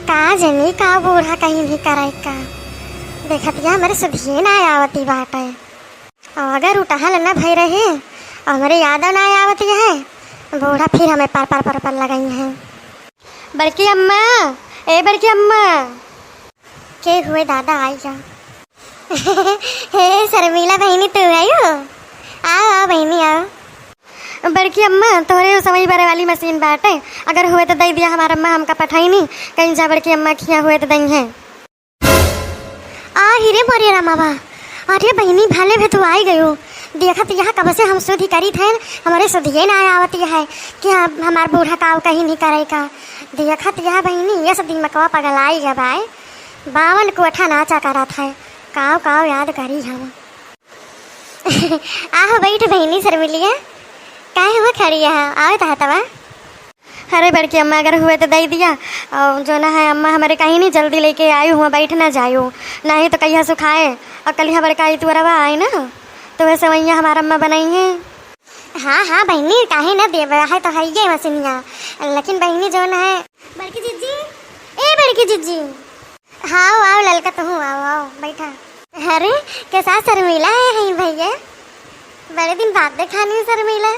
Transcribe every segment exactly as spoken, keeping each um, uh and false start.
का जनी का बूढ़ा कहीं नहीं करे का। देखत या हमरे सुधिये ना आवती बाटे। अगर उठहल न भई रहे, हमरे यादव ना आवती है, बूढ़ा फिर हमें पर पर पर पर लगाई है। बड़की अम्मा, ए बड़की अम्मा। के हुए दादा, आई जा। हे शर्मिला बहिनी, तू आयो? आओ, आओ बहिनी, आओ। बड़की अम्मा, तोहरे ओ सेवई बरे वाली मशीन बाटे, अगर हुए तो दई दिया। हमार अम्मा हमका पठाई नी, कहीं जा बड़की अम्मा खिया हुए तो दई है। आ, हिरे मोरे रामावा, अरे बहिनी, भले भे तू आई गयो। देखत यहाँ कब से हम सुधि करीत हैं, हमरे सुधिये ना आवती है कि हम, हमार बूढ़ा काव कहीं नहीं करे का। देखत यहाँ बहिनी, ये सब दिमकवा पगलाई गवा है। बावन कोठा नाचा करत है, काव काव याद करी हम। आहो बैठ बहिनी शर्मिलिया, काहे हुआ खड़ी है, आवत है तवा। अरे बड़की अम्मा, अगर हुए तो दई दिया, और जो ना है अम्मा हमरे कहीं नहीं जल्दी लेके आयो हुआ, बैठ ना जायो, नहीं तो कहिया सुखाए। और कलिया बड़का ई तुअरवा आई ना, तो वह सेवइया हमार अम्मा बनाई है। हाँ हाँ बहिनी, काहे ना देवे, है तो है ये मशीनिया। लेकिन बहिनी जो ना है, बड़की जिज्जी, ए बड़की जिज्जी। हाँ, आओ, आओ, ललका, तू आओ, आओ, बैठा। अरे, कैसा शर्मिला है, है भैया? बड़े दिन बाद देखानी शर्मिला।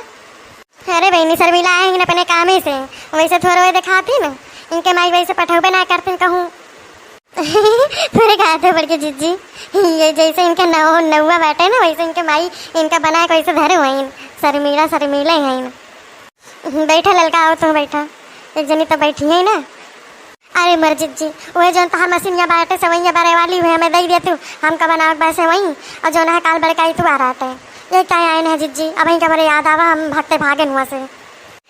अरे बहिनी, शर्मिला आए हैं अपने कामे से, वैसे थोड़ो देखाती न, इनके माई वैसे पठौबे ना करते कहूँ। पूरे कहा थे बड़की जिज्जी, ये जैसे इनके नौ-, नौवा बाटे ना, वैसे इनके माई इनका बना के वैसे धरे हुए हैं, शर्मिला, शर्मिला हैं। बैठा ललका, आओ तू बैठा, एक जनी तो बैठी है ना। अरे मोर जिज्जी, वह जौन तोहार मशीनिया बाटे सेवइया बरे वाली, वह हमें दई दे तू, हमका बनावे के बा सेवई, और जौन है काल बड़काई तू आ रहते। ये क्या आए ना जिज्जी, अब इनका बड़े याद आवा, हम भागते भागे हुआ से।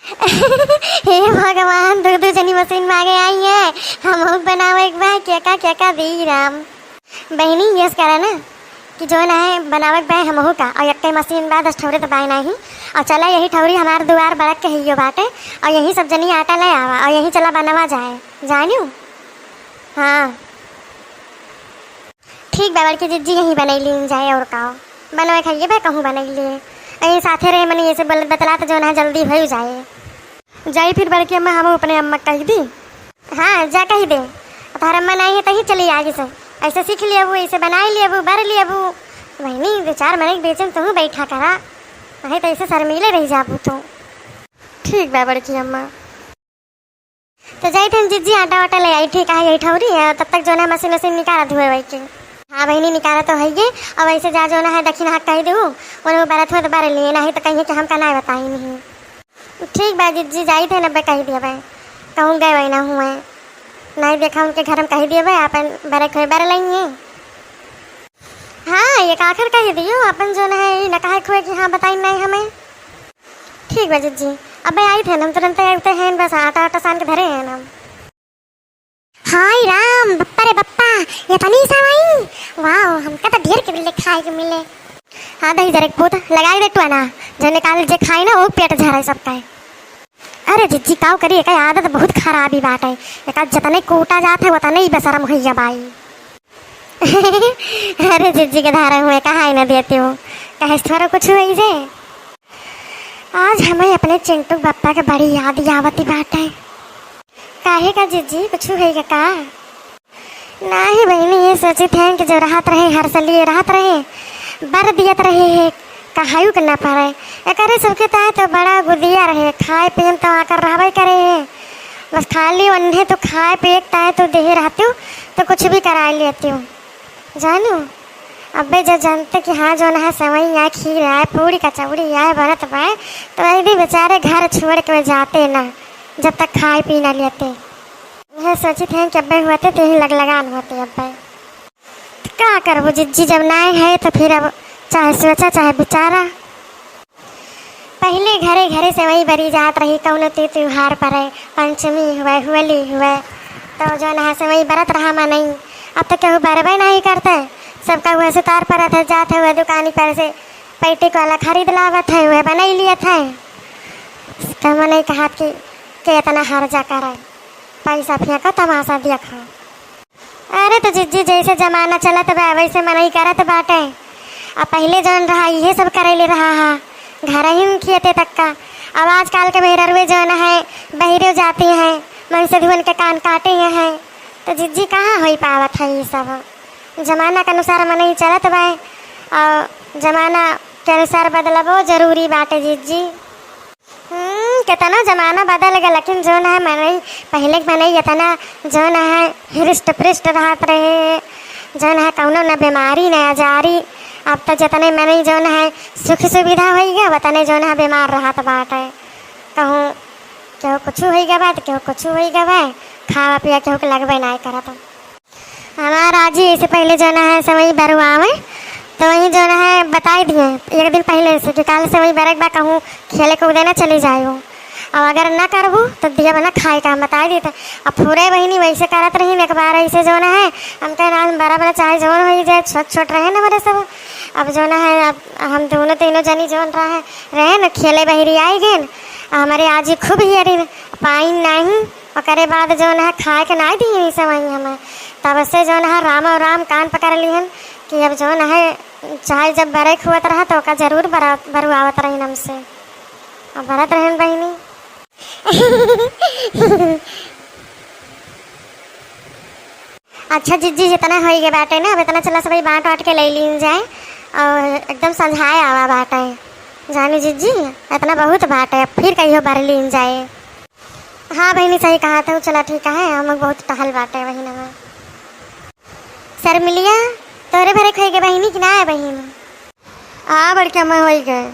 हे भगवान, दो दो जनी मशीन मांगे आई है, हमहू बनावे के बा, केका केका दी राम। बहिनी, यस करा ना कि जौन है बनावे के बाय हमहू का, और एक मशीन बा, दस ठौरे तो बाय नाही, और चला यही ठौरी हमार दुआर बड़क के हियो बाटे, और यही सब जनी आटा ले आवा, और यही चला बनवा जाए, जानियो? हाँ, ठीक बा बड़की जिज्जी, यही बनई लीन जाए, और का बनवे खाइए बा, कहूँ बनई लिए, यही साथे रहे मने, ऐसे बोलत बतलात जौन है जल्दी हो जाए। जाई फिर बड़की अम्मा, हम अपने अम्मा कह दी। हाँ, जा कही दे। तोहर अम्मा नाहीं है, तही चली आगे से। ऐसे सीख लेबू, ऐसे बनाई लेबू, बर लेबू। बहिनी, दो चार मनई के बीच में तू बैठा करा। नहीं तो ऐसे शर्मीले रह जाबू तू। ठीक बा बड़की अम्मा। तो जाई थे जिज्जी, आटा वाटा ले आई, ठीक है, यही ठौरी है, तब तक जो ना मशीन वशीन निकाला धोए वही के। हाँ बहिनी, निकाला तो है ये। अब ऐसे जा जो ना है दक्षिण हाथ कही देहू, उन्हें बरत हुए तो बर लिए, नहीं तो कहिए कि हमका ना बताई नहीं। ठीक बा जिज्जी, जाई थे नब्बे कही दिया बा, कहूँ गए वही ना हुए, नहीं देखा उनके घर में कही दिया बा, अपन बरे खोए बर लेंगे। हाँ, ये आखिर कही दियो, अपन जो ना है, ये न कहे खोए कि हाँ बताई नहीं हमें। ठीक बा जिज्जी, अबे आई थे हम तुरंत आते हैं, बस आटा आटा सान के धरे हैं हम। हाय राम, बप्पा रे बप्पा, ये तनी सवाई, वाह, हमका तो ढेर के बिल्ले खाए के मिले। हाँ दही जरे पूत, लगाई दे टुआ ना, जो निकाल जे खाई ना, वो पेट झरे सबका है। अरे जिज्जी, काव करी, एका आदत बहुत खराब ही बात है, एका जतने कूटा जात है, उतने ही बेशरम हुई है बाई। अरे जिज्जी के धारा हुए, कहा ही ना देती हूँ, कहे थोड़ा कुछ हुई जे। आज हमें अपने चिंटू बप्पा के बड़ी याद आवती बाटे। काहे का जिज्जी, कुछ होइगा का? नाही बहिनी, ये सोचित हैं कि जो रहत रहे, हर सलिए रहत रहे, बर दियत रहे है, कहायु के ना पारे। एकरे सबके ताए तो बड़ा गुदिया रहे, खाए पिए में तो आकर रहबे करे है। बस खाली ओन्हे तो खाए पिए के ताए तो देहे रहती हूँ, तो कुछ भी करा लेती हूँ। जानू, अबे जब जानते कि हाँ, जौन है, सेवई आए, खीर आए, पूड़ी कचौड़ी आए, बनत बाए, तो वही भी बेचारे घर छोड़ के वे जाते ना, जब तक खाए पी ना लेते। यह सोचित हैं कि अब्बे होते, तो यही लग लगान होते अब्बे। तो का करबो जिज्जी, जब नाए है, तो फिर अब चाहे सोचा, चाहे बेचारा। पहिले घरे घरे सेवई बरी जात रही, कौनो ती-, त्योहार परे, पंचमी हुए, होली हुए, तो जौन है सेवई बरत रहा मनई। अब तो केहू बरबे नहीं करते, सबका हुए सुतार परत है, जात है हुए दुकानी पर से पैटिक वाला खरीद लावत है, हुए बनाई लियत है। तो मनई कहत कि के इतना हर्जा करे, पैसा फेंको, तमाशा देखो। अरे तो जिज्जी, जैसे जमाना चलत बा, वैसे मनई करत बाटे। आ पहिले जौन रहा, इहे सब करैले रहा हा, घर ही में खियते तक का। अब आजकल के मेहररुए जौन है, बहिरे जाती हैं, मन से धुन के कान काटे हैं, तो जिज्जी, कहाँ होई पावत है ई सब? जमाना के अनुसार मनई चलत बा, और जमाना के अनुसार बदलबो जरूरी बाटे जिज्जी। हम्म, केतना जमाना बदल गया, लेकिन जौन है मनई, पहिले के मनई एतना जौन है हृष्ट पृष्ट रहत रहे, जौन है कौनो न बीमारी न आजारी। अब तो जितने मनई जौन है सुख सुविधा होई गया, उतने जौन है बीमार रहत बाटे। कहूँ केहू कुछ होई गवा तो केहू कुछ होई गवा, खावा पिया केहू के लगबे नाय करत। हमार आजी ऐसे पहिले जौन है समय बरुआवे, तो वहीं जौन है बताई दिए एक दिन पहिले से कि काल से वहीं बरक बा, कहूँ खेले कूदे ना चली जाए हो। अब अगर ना करबू तो दिया बना खाए का हम बताई देते। अब फुरे बहिनी वैसे करत रही एक बार ऐसे जौन है, हम कहे ना हम बड़ा बड़ा चाहे जौन होई जाए, छोट छोट रहे ना मेरे सब। अब जौन है अब हम दोनों तीनों जनी जौन रहे, रहे न खेले बहिरी आई गेन। आ हमरे आजी खूब हियरिन, पाइन नाही, ओकरे बाद जौन है खाए के नाही दिहिन सवई हमें। तब से जौन है राम और राम कान पकड़ लिहन कि अब जौन है चाहे जब बरक हुअत रहा तो ओका जरूर बरा-, बरुआवत रहिन हमसे। अब बरत रहन बहिनी। अच्छा जिज्जी, जितना होई गए बाटे ना, अब इतना चला सबई बांट वांट के ले लीन जाए और एकदम संझाए आवा बाटे। जानी जिज्जी, इतना बहुत बाटे, अब फिर कहियो बार लीन जाए। हाँ बहिनी, सही कहा था, चला ठीक है, हम बहुत टहल बाटे बहिन हमें। शर्मिलिया, तोरे भरे खाई गए बहिनी कि ना है बहिन? हाँ बड़की अम्मा, होई गए।